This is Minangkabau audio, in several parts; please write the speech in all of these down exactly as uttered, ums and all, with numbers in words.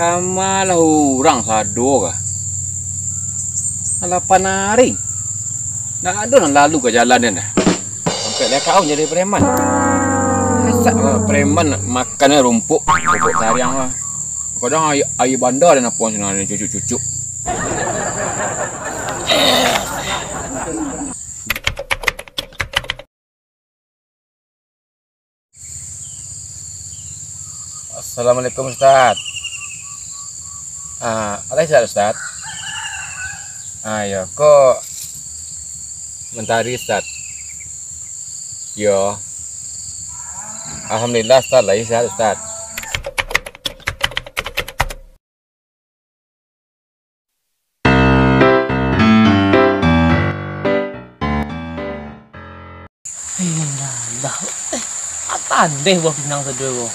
Kama lah urang sado ka. Lapan ari. Ndak ado nan lalu ka jalan den dah. Sampai lah kau jadi preman. Masak lah preman makan rumpuk, rumpuk kariang lah. Kadang aia, aia banda den apo sinan den cucuk-cucuk. Assalamualaikum, Ustaz. Ah, alai sehat, Ustaz? Ah, yo, ko mantari, Ustaz. Yo. Alhamdulillah, Ustaz, lai sehat, Ustaz. Eh, dah, dah. Eh, apo andeh buah pinang sajo ko.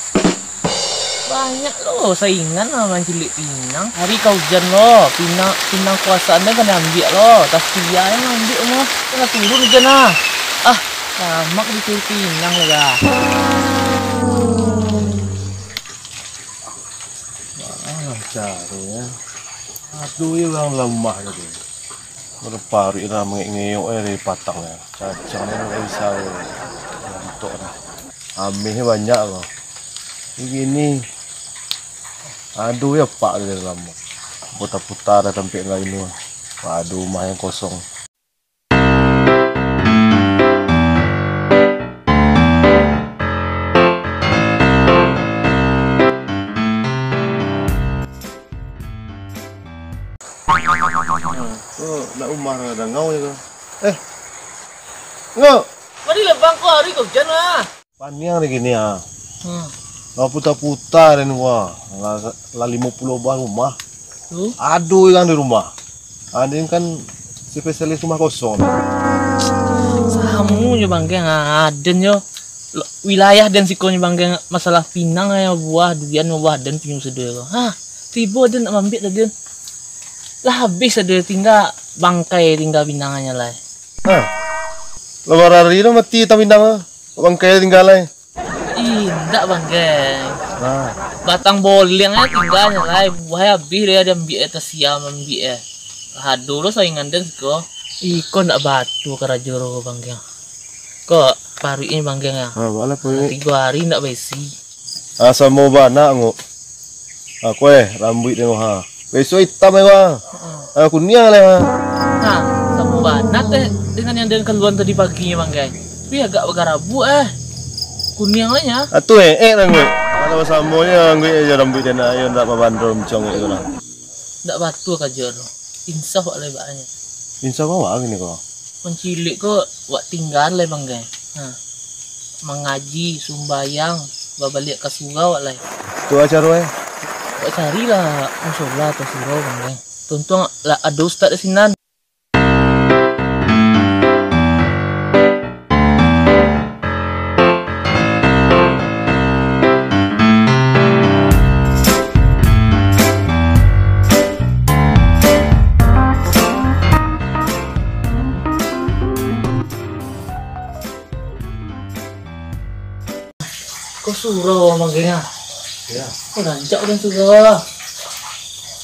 Banyak lo saingan lah manciliak pinang. Hari ka ujan lo, pinang, pinang kuasaan den kan ambiak lo. Tastia yang ambiak mah. Kan lah turun ujan lah. Ah, lamak dicari pinang lah dah. Ah, caro ya. Aduh, ya urang lamah tadi. Baru paruik lah mangek-ngeyok eh dari patang ya. Cacang ni ndak bisa ya. Ngantuk dah. Ameh banyak loh. Ini gini. Aduh, ya pak dari lama. Putar-putar dah tampek lain tu. Aduh, rumah yang kosong. Oh, nak umah dah ngau je ko. Eh. Ngau. Mari lah bang, ko hari ko hujan lah. Paniang dek kini ah. Hmm. Lah puta-puta den wah. Lah, lah limo puluah buah rumah. Tu? Aduh, yang di rumah. Aden kan spesialis rumah kosong. Samo jo Bang Geng, ah, aden yo. Lo-, wilayah den siko nyo Bang Geng, masalah pinang yo buah, durian yo buah, aden punyo sado ko. Ha, tibo aden nak mambiak tadi. Lah habih sado, tingga bangkai, tingga pinangnyo lai. Ha. Lah barari tu mati tang pinang tu. Bangkai tingga lai. Indak, Bang Geng. Nah. Batang boleng aja tingganyo lai, buah habih dek diambiak, eh, tasiam ambiak, eh. Ado lo saingan den siko. Iko ndak batua karajo lo, Bang Geng. Ko paruiknyo, Bang Geng, ya. Ha, baa lah paruik? Tigo hari ndak baisi. Ah, samo bana, Ngok. Ah, ko eh, rambuik den, ha. Besok itam lai, Bang. Heeh. Ah, kuniang lai, Bang. Nah, samo bana teh dengan yang den kaluan tadi pagi, Bang Geng. Tapi agak bagarabuak, eh. Kuniang lah, nya. Atuh, eh, eh, nangguik. Kalau samonyo nangguik aja rambuik den, ayo ndak babandro mancongik tu lah. Ndak batua kajo tu. Insaf wak lai baknyo. Insaf awak gini ko. Mancilek ko wak tinggaan lai, Bang Geng. Ha. Mangaji, sumbayang, babaliak ka surau wak lai. Tu lah caro, eh. Wak carilah musola atau surau, Bang Geng. Tuntuang lah ado ustaz di sinan. Ko surau, Bang Geng, ah? Ya. Ko rancak den surau, ah.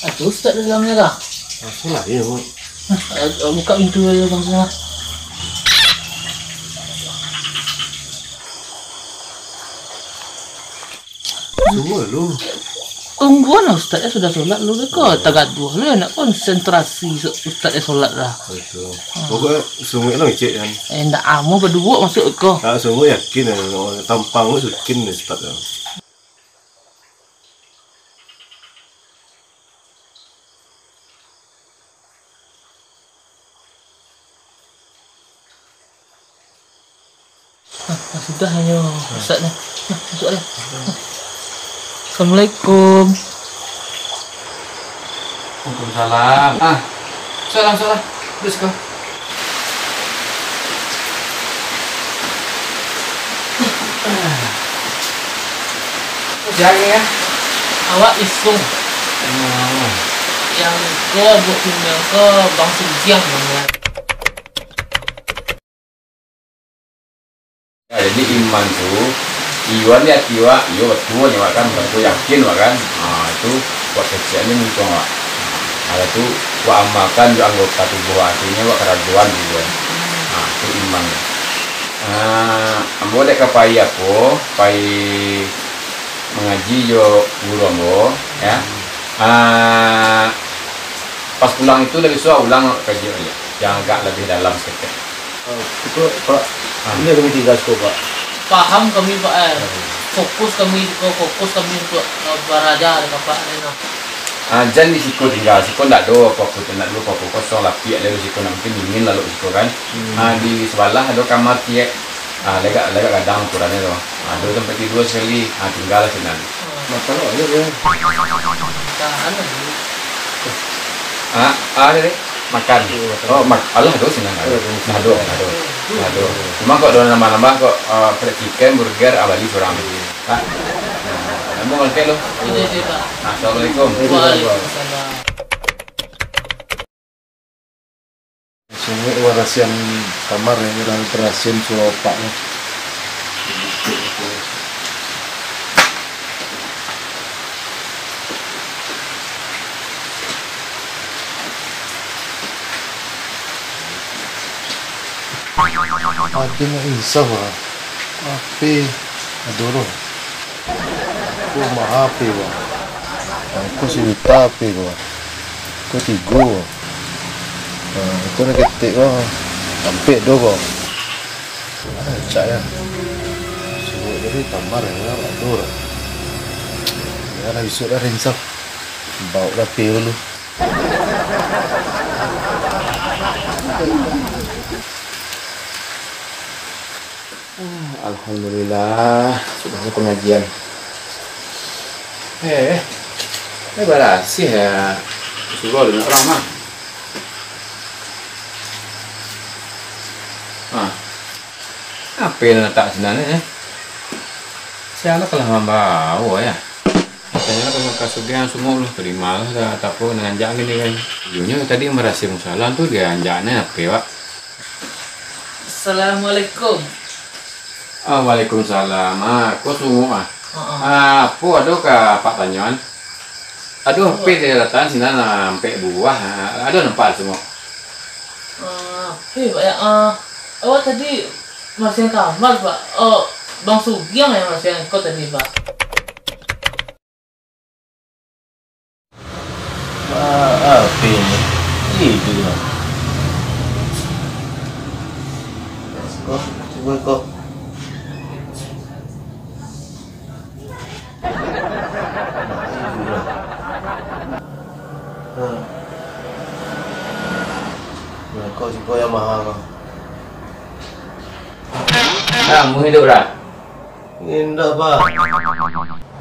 Ado ustaz di dalamnyo kah? Langsung lah, ya, Bu. Nah, eh, eh, buka pintu aja, Bang Geng, ah. Tunggu lu. Tungguan lah ustaz, eh, sudah solat lu, ko tagaduah lu, nak konsentrasi ustaz, eh, solat lah. Betul. Pokoknya sungguh lah ngecek kan. Eh, ndak amo baduo masuk ko. Tak sungguh yakin, eh, tampang lu yakin deh, ustaz tu. Nah, nah, sudah hanyo masak ni. Nah, masuk lah. Nah. Assalamualaikum. Waalaikumsalam. Ah, masuk lah, masuk lah. Duduk siko. Siang ni, ya? Awak isuang. Oh. Yang ko buek pinang ko Bang Sugiah namanya. Ya, jadi iman tu, iman di ati wak, iyo batua nyo wak kan, batua yakin wak kan. Ah, itu Wak kecek ni muncung, Wak. Nah, tu wak amalkan jo anggota tubuh, artinyo wak karajoan tu, kan. Nah, tu iman. Ah, ambo dek ka pai apo, pai mangaji jo guru ambo, ya. Ah, pas pulang itu dari suah ulang kaji, yang agak lebih dalam saketek. Ah, itu, Pak. Ah. Ini kami tinggal siko, Pak. Paham kami, Pak, eh. Hmm. Fokus kami, fokus kami untuk, eh, baraja dengan Pak ni, nah. Ah, jan di siko tinggal, siko ndak ado apo-apo tu, ndak ado apo-apo, kosong lapiak lai siko, ndak mungkin dingin lalu siko kan. Hmm. Ah, di sabalah ado kamar ciek. Ah, lagak, lagak gadang ukurannyo tu. Ah, ado sampai tidur sakali. Ah, tinggal lah sinan. Makan awak aja, Bang. Tahan aja. Ah, ah, tadi makan. Iya, makan. Oh, mak-, alah, ado sinan. Iya, ado. Nah, ado, nah, ado. Nah, ado. Cuma kok ado nambah-nambah kok, eh, fried chicken, burger, ah, bali surang. Iya. Ah. Nah, nambah makan lo. Iya, iya, Pak. Nah, assalamualaikum. Waalaikumsalam. Sunguik barasian kamar, yo, barasian surau apak tu. Ati nak insaf lah. Api ado doh. Ko maha api, Bang. Ko sajuta api, Bang. Ko tigo, Bang. Nah, ko nan ketek, Bang. Ampek doh, Bang. Ah, cak ya. Suruh dari kamar ya, Bang. Aduh. Ya lah, bisuak lah rinsak. Bawa lah api dulu. Ah, alhamdulillah, sudah pengajian. Eh, eh, barasih ya. Surau dengan orang mah. Ah, apo nan latak sinan, eh? Sia lah kalah mambao, ya. Katonyo lah ka sugihan sumuk lah, tarimo lah, dah, tak apo, nan anjak gini kan. Iyonyo tadi marasih musala tu, dia anjaknyo apo, Wak? Assalamualaikum. Ah, waalaikumsalam. Ah, ko sumuk, ah. Ha-ha. Ah, apo ado ka Apak tanyoan? Ado, oh, apo di daratan sinan, ah, ampek buah, ah, ado nampak sumuk? Ah, eh, Pak, ya, ah, awak tadi marasian kamar, Pak. Oh, Bang Sugiang yang marasian ko tadi, Pak. Ah, apo ini? Tidur lah. Kok, cubo kok. Nah, tidur lah. Nah. Nah, kok cubo yang mahal, kok. Nah, mau hidup dah? Indak, Pak.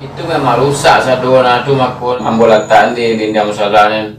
Itu memang rusak sado nah tu, mako ambo latak di dinding musala ni.